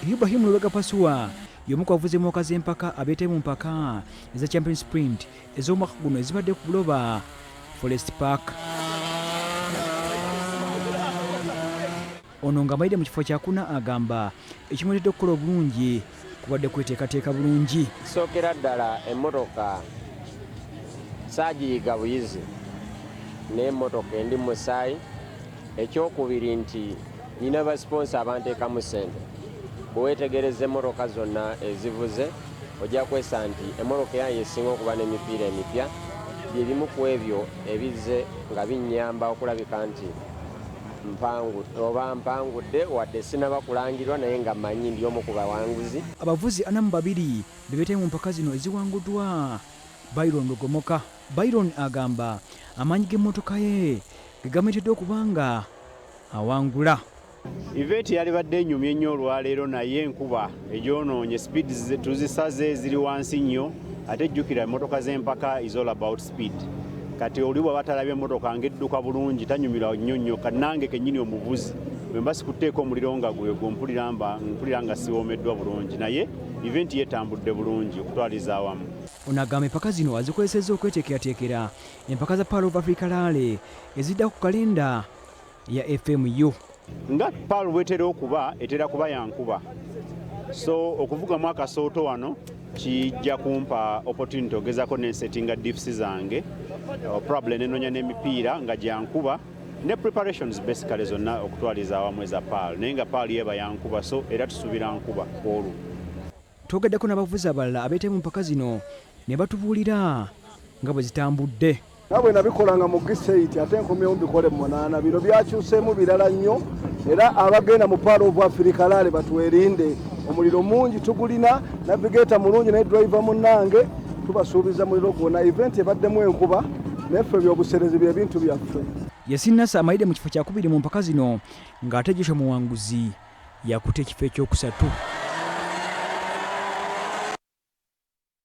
Ibrahim Lubega Pasuwa y'omu ku bavuzi b'emmotoka z'empaka abeetaye mu mpaka eza Champion Sprint ez'omwaka guno ezibadde ku Buloba Forest Park. Ono ng'amalidde mu kifo kyakuna agamba ekimuleetedde okukola obulungi kubadde kweteekateeka bulungi. Sookera ddala emmotoka saagiyiga buyizi, naye emmotoka endi mu musaayi. Ekyokubiri nti nina basiponsa abanteekamu ssente. Bwe weetegereza emmotoka zonna ezivuze ojja kwesa nti emmotoka eyange esinga okuba n'emipiira emipya. Bye bimu ku ebyo ebizze nga binnyamba okulabika nti oba mpangudde wadde sinaba kulangirwa, naye nga mmanyi ndi omu ku bawanguzi. Abavuzi 42 be beetabye mu mpaka zino eziwanguddwa Byron Lugomoka. Byron agamba amaanyi g'emmotoka ye ge gamuleetedde okuba nga awangula. Event yalibadde enyumye nnyo olwaleero, naye enkuba egyonoonye. Speeds tuzisaze, ziri wansi nnyo, ate jjukira emmotoka z'empaka is all about speed. Kati oli bw'aba talabye emmotoka ng'edduka bulungi tanyumirwa nnyo nnyo. Kannange kennyini omuvuzi bwe mba sikutteeko omuliro nga gwegwo mpulira mba mpulira nga siwoomeddwa bulungi, naye event yeetambudde bulungi okutwaliza awamu. Ono agamba empaka zino azikozesezza okweteekerateekera empaka za Pearl of Africa Rally ezidda ku kalenda ya FMU. Nga Pearl bwetera okuba, etera kuba ya nkuba, so okuvugamu akasooto wano kijja kumpa opportunity ogezako nensetinga diffs zange, probably nenonya n'emipiira nga gyankuba ne preparations basically zonna okutwaliza awamu eza Pearl, naye nga Pearl yeba yankuba, so era tusuubira nkuba kwolwo. Twogeddeko n'abavuzi abalala abeetaye mu mpaka zino ne batubuulira nga bwe zitambudde. Nga bwe nabikolanga mu G8, ate nkomyewo mbikole mu 8. Bino byakyuseemu birala nnyo, era abagenda mu Pearl of Africa Rally batwerinde, omuliro mungi tugulina, navigator mulungi naye driver munnange, tubasuubiza muliro gwonna. Event ebaddemu enkuba, naye ffe byobuserezi byebintu byaffe. Yasin Nasa amalidde mu kifo kyakubiri mu mpaka zino, ng'ate Joshua Muwanguzi yakutte ekifo ekyokusatu.